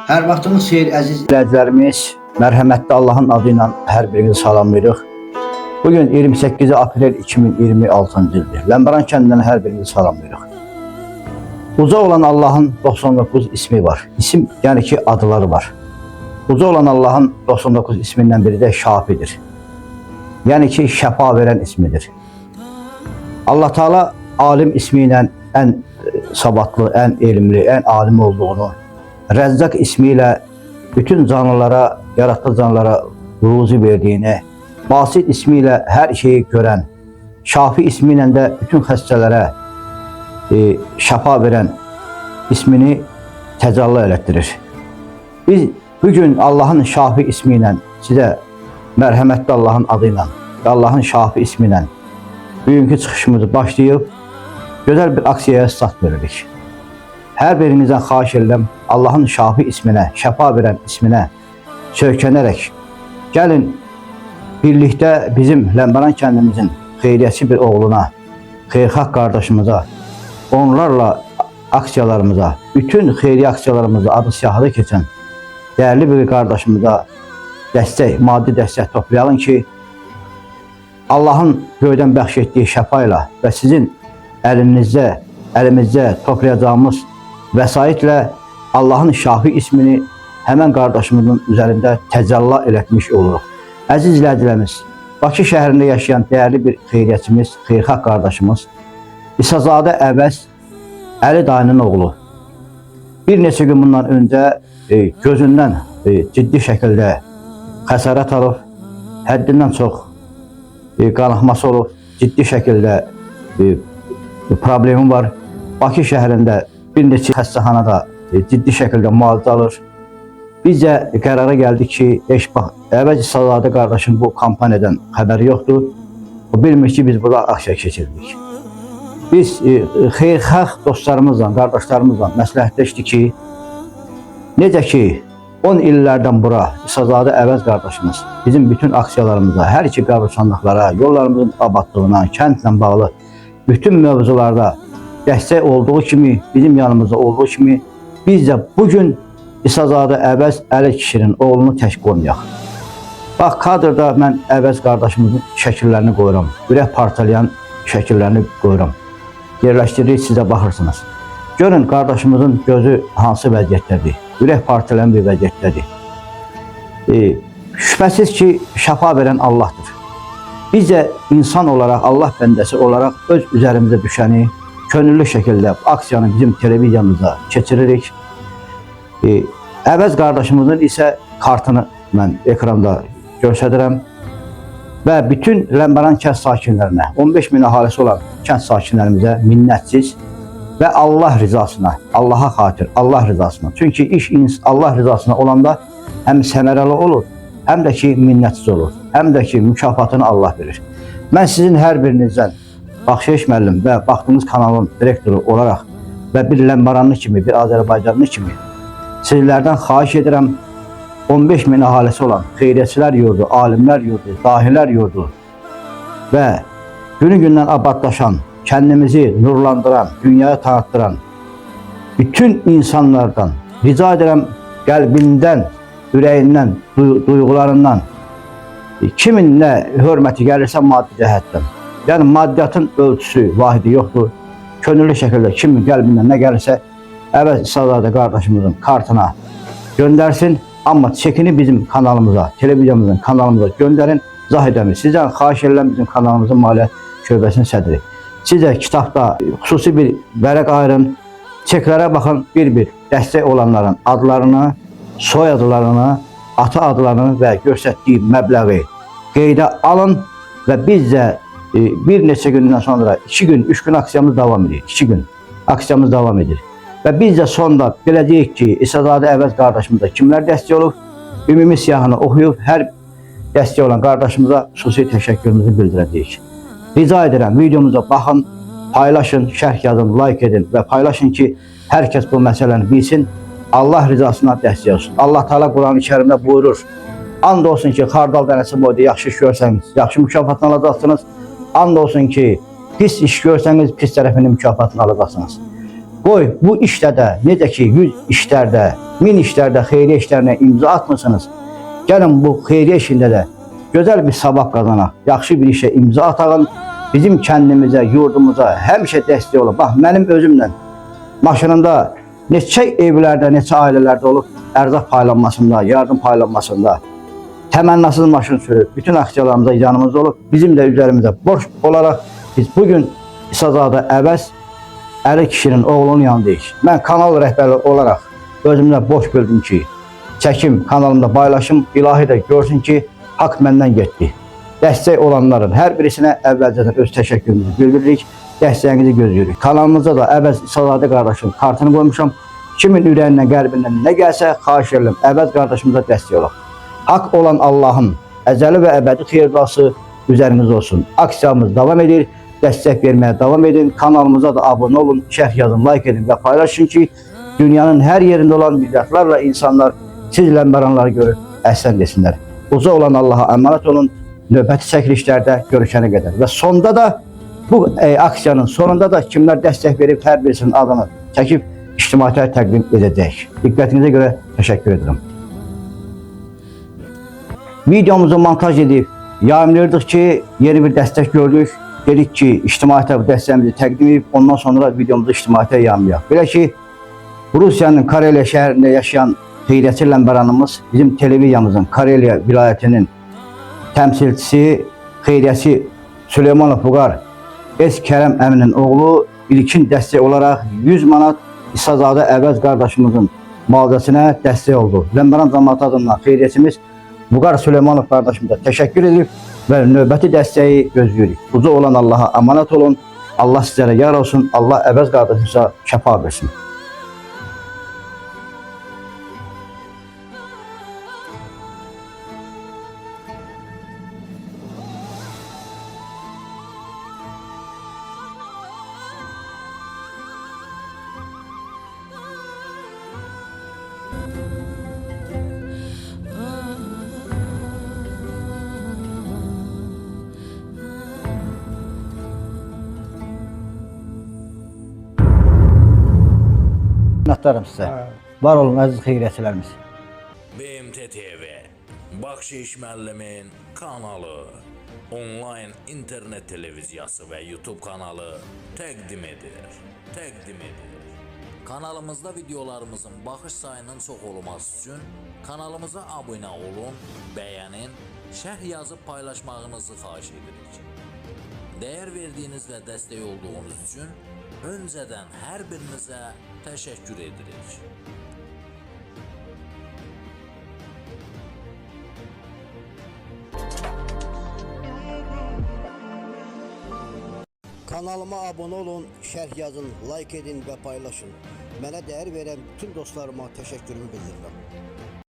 Hər vaxtınız xeyir əziz izləyicilərimiz. Mərhəmətli Allahın adı ilə hər birinizi salamlayırıq. Bugün 28 aprel 2026-cı ildir. Ləmbəran kəndindən hər birinizi salamlayırıq. Uca olan Allahın 99 ismi var. İsim, yəni ki, adları var. Uca olan Allahın 99 ismindən biri də Şafidir. Yəni ki, şəfa verən ismidir. Allah Teala alim ismi ilə ən savadlı, ən elmli, ən alim olduğunu, Rəzzaq ismi ilə bütün canlılara, yaratdığı canlılara ruzi verdiyini, Basit ismi ilə hər şeyi görən, Şafi ismi ilə də bütün xəstələrə şəfa verən ismini təcəlli elətdirir. Biz bugün Allahın Şafi ismi ilə sizə mərhəmətli Allahın adı ilə və Allahın Şafi ismi ilə bugünkü çıxışımızı başlayıb gözəl bir aksiyaya start veririk. Hər birinizdən xahiş edirəm Allahın Şafi isminə, şəfa verən isminə söykənərək gəlin birlikdə bizim Ləmbəran kəndimizin xeyriyyəçi bir oğluna, xeyirxah qardaşımıza, onlarla aksiyalarımıza, bütün xeyriyyə aksiyalarımıza adı siyahıda keçən dəyərli bir qardaşımıza dəstək, maddi dəstək toplayalım ki, Allahın göydən bəxş etdiyi şəfa ilə və sizin əlinizdə, əlimizdə toplayacağımız vəsaitlə Allahın Şafi ismini həmən qardaşımızın üzərində təcəlla elətmiş oluruq. Əziz izləyicilərimiz, Bakı şəhərində yaşayan dəyərli bir xeyriyyəçimiz, xeyirxah qardaşımız İsazadə Əvəz Əli dayının oğlu. Bir neçə gün bundan öncə gözündən ciddi şəkildə xəsarət alıb, həddindən çox qanaxması olub, ciddi şəkildə problemi var. Bakı şəhərində bir neçə xəstəxanada ciddi şəkildə müalicə alır. Biz də qərara gəldik ki, bax, Əvəz İsazadə qardaşım bu kampaniyadan xəbəri yoxdur. O bilmir ki, biz burada aksiya keçirdik. Biz xeyirxah dostlarımızla, qardaşlarımızla məsləhətləşdik ki, necə ki 10 illərdən bura İsazadə Əvəz qardaşımız bizim bütün aksiyalarımıza, hər iki qəbirstanlıqlara, yollarımızın abadlığına, kəndlə bağlı bütün mövzularda dəstək olduğu kimi, bizim yanımızda olduğu kimi biz də bugün İsazadə Əvəz Əli kişinin oğlunu tək qoymayaq. Bax, kadrda mən Əvəz qardaşımızın şəkillərini qoyuram. Ürək parçalayan şəkillərini qoyuram. Yerləşdiririk, sizə baxırsınız. Görün qardaşımızın gözü hansı vəziyyətdədir. Ürək parçalayan bir vəziyyətdədir. Şübhəsiz ki, şəfa verən Allahdır. Biz də insan olaraq, Allah bəndəsi olaraq öz üzərimizə düşəni könüllü şəkildə aksiyanı bizim televiziyamızda keçiririk. Əvəz qardaşımızın isə kartını mən ekranda göstərirəm və bütün Ləmbəran kənd sakinlərinə, 15 min əhalisi olan kənd sakinlərimizə minnətsiz və Allah rızasına, Allaha xatir, Allah rızasına. Çünki iş Allah rızasına olanda həm səmərəli olur, həm də ki minnətsiz olur, həm də ki mükafatını Allah verir. Mən sizin hər birinizdən Baxşeş müəllim və baxdığınız kanalın direktoru olaraq və bir Ləmbəranlı kimi, bir Azərbaycanlı kimi sizlərdən xahiş edirəm 15 min əhalisi olan xeyriyyəçilər yurdu, alimlər yurdu, dahilər yurdu və günü-gündən abadlaşan, kəndimizi nurlandıran, dünyaya tanıttıran bütün insanlardan rica edirəm qəlbindən, ürəyindən, duyğularından kimin nə hörməti gəlirsə maddi cəhətdən. Yəni maddiyyatın ölçüsü, vahidi yoxdur. Könüllü şəkildə kimin qəlbindən nə gəlirsə Əvəz İsazadə qardaşımızın kartına göndərsin. Amma çekini bizim kanalımıza, televiziyamızın kanalımıza göndərin. Zahid əmi, sizdən xahiş edirəm bizim kanalımızın maliyyə şöbəsinin sədri. Sizə kitabda xüsusi bir vərəq ayırın. Çeklərə baxın, bir-bir dəstək olanların adlarını, soyadlarını, ata adlarını və göstərdiyi məbləği qeydə alın və biz də bir neçə gündən sonra 2 gün, 3 gün aksiyamız davam edir. 2 gün aksiyamız davam edir. Və biz də sonda belə deyik ki, İsazadə Əvəz qardaşımıza kimlər dəstək olub, ümumi siyahını oxuyub hər dəstək olan qardaşımıza xüsusi təşəkkürümüzü bildirəcəyik. Rica edirəm, videomuza baxın, paylaşın, şərh yazın, like edin və paylaşın ki, hər kəs bu məsələni bilsin, Allah rızasına dəstək olsun. Allah Teala Quran-ı Kərimdə buyurur, and olsun ki, xardal dənəsi boyda yaxşı iş görsəniz, yaxşı mükafatını alacaqsınız. And olsun ki, pis iş görsəniz, pis tərəfinin mükafatını alacaqsınız. Qoy bu işdə də necə ki 100 işlərdə, 1000 işlərdə xeyriyyə işlərinə imza atmısınız. Gəlin bu xeyriyyə işində də gözəl bir savab qazanaq, yaxşı bir işə imza atağın. Bizim kəndimizə, yurdumuza həmişə dəstək olun. Bax mənim özümlə maşınımda neçə evlərdə, neçə ailələrdə olub ərzaq paylanmasında, yardım paylanmasında təmənnasız maşın sürüb, bütün aksiyalarımıza yanımızda olub, bizim də üzərimizə borc olaraq biz bugün İsazadə Əvəz Əli kişinin oğlunun yanındayıq. Mən kanal rəhbəri olaraq özümdə borc bildim ki, çəkim kanalımda paylaşım, ilahi də görsün ki, haqq məndən getdi. Dəstək olanların hər birisinə əvvəlcədən öz təşəkkürümüzü bildiririk, dəstəyinizi gözləyirik. Kanalımıza da Əvəz İsazadə qardaşın kartını qoymuşam. Kimin ürəyindən, qəlbindən nə gəlsə, xahiş edirəm, Əvəz qardaşımıza dəstək olaq. Haqq olan Allahın əzəli və əbədi xeyirduası üzərinizdə olsun. Aksiyamız davam edir. Dəstək verməyə davam edin. Kanalımıza da abunə olun, şərh yazın, like edin və paylaşın ki, dünyanın hər yerində olan milyardlarla insanlar siz ləmbəranları görüb əhsən desinlər. Uca olan Allaha əmanət olun. Növbəti çəkilişlərdə görüşənə qədər. Və sonda da bu aksiyanın sonunda da kimlər dəstək verib hər birisinin adını çəkib ictimaiyyətə təqdim edəcəyik. Diqqətinizə görə təşəkkür edirəm. Videomuzu montaj edib yayımlayırdıq ki, yeni bir dəstək gördük. Dedik ki, ictimaiyyətə bu dəstəyimizi təqdim edib, ondan sonra videomuzu ictimaiyyətə yayımlayaq. Belə ki, Rusiyanın Kareliya şəhərində yaşayan xeyriyyəçi ləmbəranımız bizim televiziyamızın Kareliya vilayətinin təmsilçisi, xeyriyyəçi Süleymanov Vüqar S. Kərəm əminin oğlu ilkin dəstək olaraq 100 manat İsazadə Əvəz qardaşımızın müalicəsinə dəstək oldu. Ləmbəran cəmaatı adından xeyriyyəçimiz Vüqar Süleymanov qardaşımıza təşəkkür edib və növbəti dəstəyi gözləyirik. Uca olan Allaha əmanət olun. Allah sizlərə yar olsun. Allah Əvəz qardaşımıza şəfa versin. Minnətdaram sizə. Var olun əziz xeyriyyəçilərimiz. BMT TV, Baxşiş müəllimin kanalı, onlayn internet televiziyası və YouTube kanalı təqdim edir. Təqdim edir. Kanalımızda videolarımızın baxış sayının çox olması üçün kanalımıza abunə olun, bəyənin, şərh yazıb paylaşmağınızı xahiş edirik. Dəyər verdiyiniz və dəstək olduğunuz üçün öncədən hər birinizə təşəkkür edirik. Kanalıma abunə olun, şərh yazın, like edin və paylaşın. Mənə dəyər verən bütün dostlarıma təşəkkürümü bildirirəm.